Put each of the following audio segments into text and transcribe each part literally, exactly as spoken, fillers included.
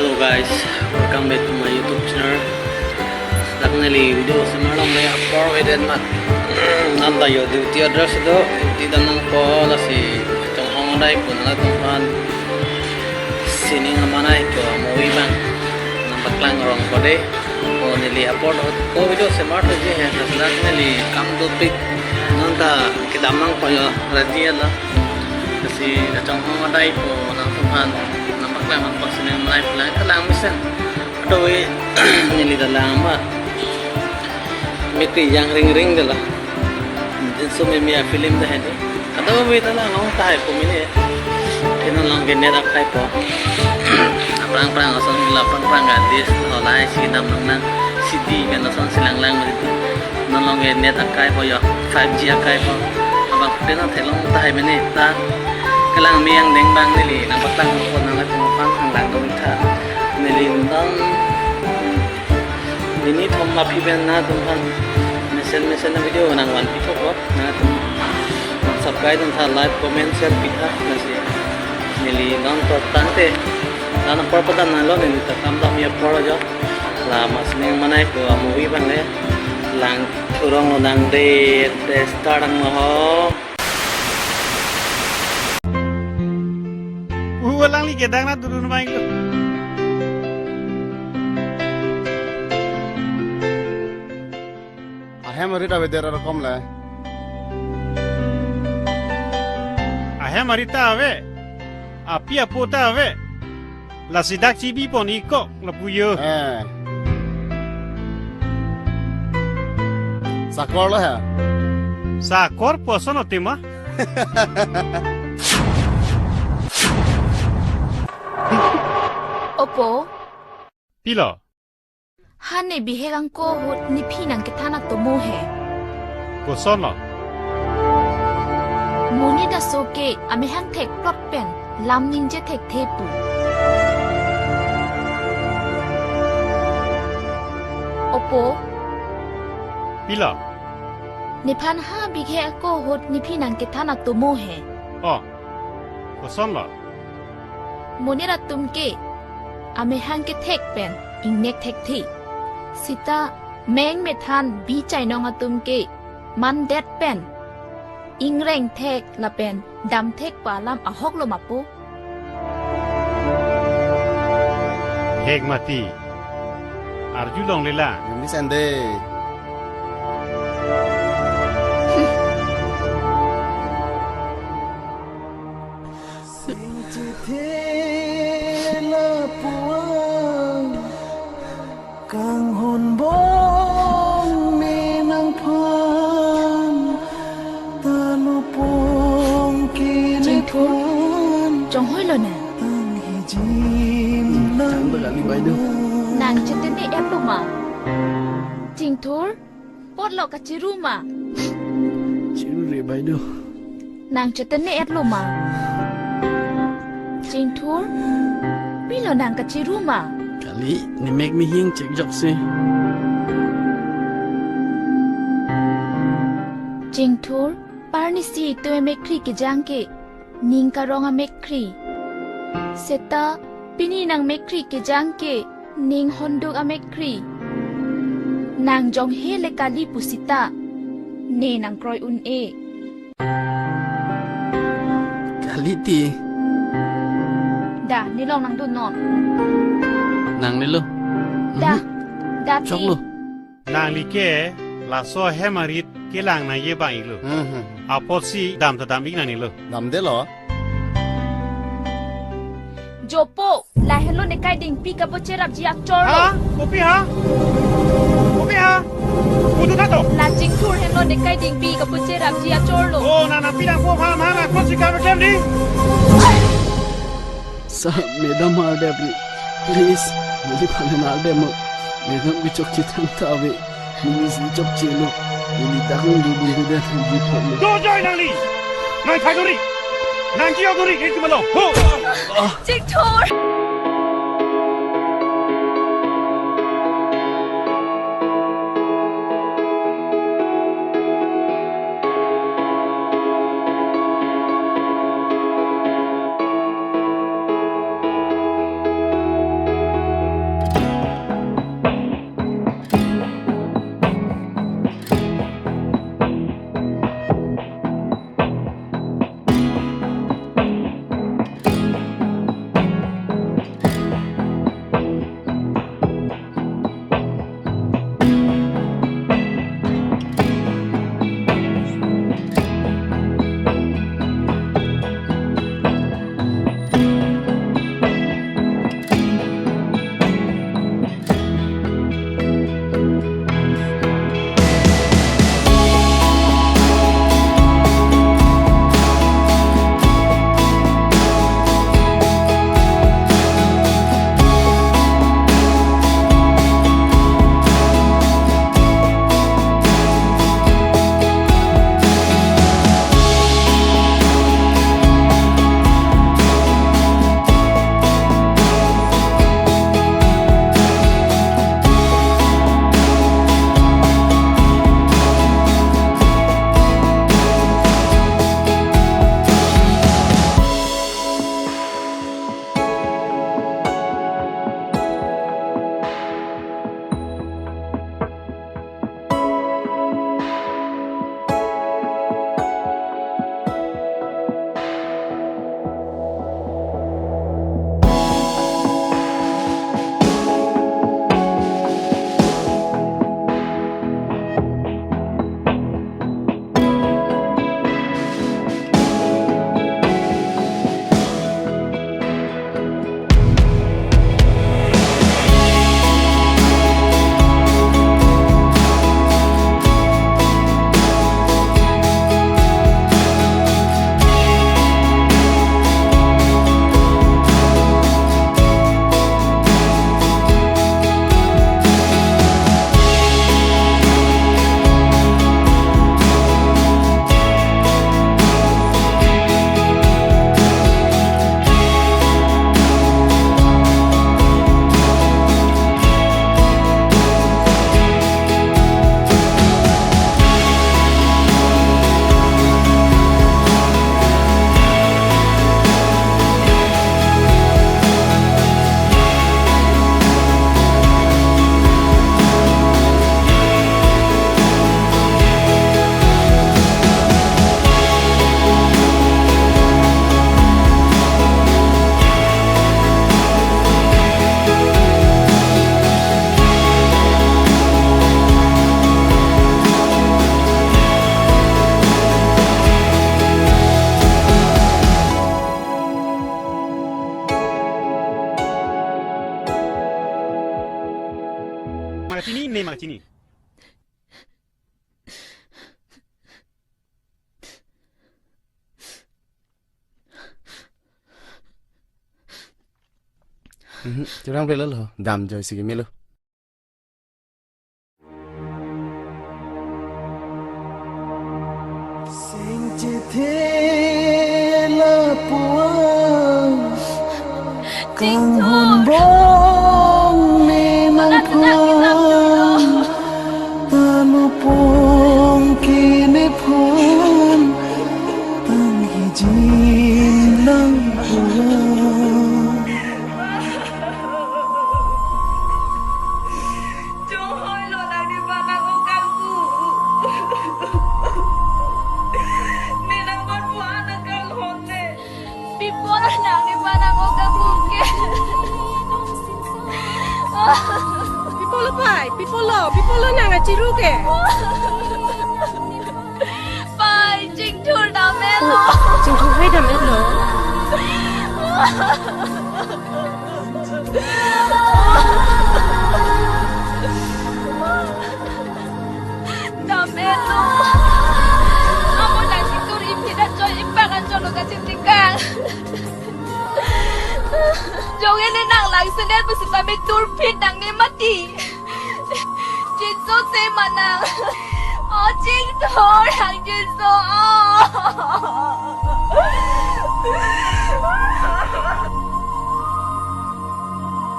Hello guys, welcome back to my YouTube channel. Dak neli video semar longle apor avedet amat. Nonta yo duty address do, duty damnangpo lasi chonghong adai pu nangtum aphan sining amanai ko movie abang nangpaklang rong ko dei. O neli apor lo ko video semar to je he, dak neli kam dopik. Nonta kedam nangpo yo, ready lo. Lasi kachonghong adai pu nangtum aphan nangpaklang nangpo sining amanai pulang kalang mesen. Kadokave neli ta lang ma. Mik kejang ringring de la. Jinso mimi a-film de hedi. Kadokave ta lang long tahai pu mene. Ke non along ke net akai po. Aphrang phrang ason la phrang phrang ga disc holai si dam nang nang, C D pen ason si lang lang mari. Non along ke net akai po yo, five G akai po. Abang pute non theklong tahai mene ta. Kelang miyang deng abang neli nangpaklang nangpo nangtum aphan nanglang dong tha. Neli non nini thom aphi pen nangtum aphan mesen mesen a-video nangvanpi thok lo. Nangtum subscribe dun tha, like, comment, share pi tha. Lasi neli non to tangte, non apor padam nanglo, neli ta kam dam ya apor jo. La ma sining amanai ko a-movie abang le lang thurong lo nang de, te star ang mo ho. U alangli kedang na durun main lo. Ahem arit ave der arokom le. Ahem arit ta ave. Api apo ta ave. Lasi dak chibi pon ikok lapu yo. Eh. Sakor lo ha. Sakor pu ason ote ma. Opo. Pilo. Ha ne bihek angko ahut nephi nangkethan atomo he. Koson lo? Monit aso ke amehang thekplot pen lam ningje thekthe pu. Opo. Pilo? Nephan ha bihek ako ahut nephi nangkethan atomo he. O. Koson lo? Monit atum ke amehang kethek pen ingnek thekthe. Seta meng methan bi chainong atum ke mandet pen ingreng thek lapen dam thek pu alam ahok lo ma pu. Hek mati. Arjulongle la. Yumi sende. Kanghon bong me nangphan, ta lopong ke Chingthur, nephan, chonghoi lo na? Tang hijim nang. Nang chetene-et lo ma? Chingthur, potlo kachiru ma? Chiru re bai do. Nang chetene-et lo ma? Chingthur, pilo nang kachiru ma? Kali, nemek mihing chekjok si. Chingthur, parnisi tu emekhri kejang ke ning karong amekhri. Seta pini nangmekhri kejang ke ning honduk amekhri. Nang jonghe le kali pusita ne nangkroi un-e. Kali ti. Da, nelong nangdun non. Nang nelo. Da, mhm, da ti. Choklo. Nangli ke laso hem arit kelang nangji abang iklo. Hmm, hmm. Apotsi dam ta dam ik nangnelo. Damdelo. Jopo, la henlo nekai dingpi kapo cherapji achor lo. Ha? Kopi ha? Kopi ha? Kudu na to? La Chingthur henlo nekai dingpi kapo cherapji achor lo. Oh, na na pidang po ha, na na kotsi karo jem di. Sir, madam ardep ri. Please, neli aphan ardep mo. Madam ke chokche thangta ave. Neli si chokche lo. Neli dak nung dubun dudet neli thot lo. Dojoi nangli. Nang thai duri. Nang kio duri, neli tumalo. Ho. Chingthur. Chini ne ma chini. Mhm, chirang bela lo, dam joy si melo. Sing chethe lapuan, kanghon bong ne nangphan, ta lupong ke nephan, tang hijin nangphan. Chonghoi lo nang nephan nang-o kangku. Ne nang ban pu an nang kanghon ne. Pi apot nang nephan nang-o kangku ke? Pi apot lo pai, pi apot lo, pi apot lo nang achiru ke? Pai, chingthur dam-et lo. Chingthur hai dam-et lo. Dam-et lo. Amo nang chingthur iphit anchot, ipak anchot lo kachingthur kang. Jong ne nang langsenet pusitame thurphit nang ne mati. Jinso se ma nang. O chingthur, ang jinso. O.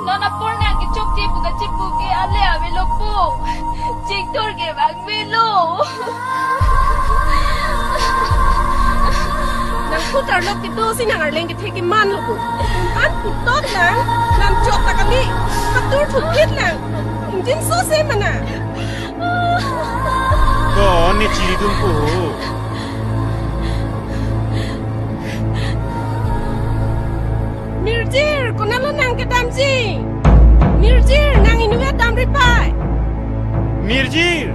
Non apor nang kechokche pu kachipu ke ale avelo po. Chingthur ke vangvelo. Nang pu tarlok kedo si nang arleng kethe keman lo ko. An putot nang, nang jok ta kami, hatur thukit nang. Jinso se ma nang. Ko ne chiridun po. Mirjir, konat lo nang kedamji? Mirjir, nang inutvet damri pai. Mirjir.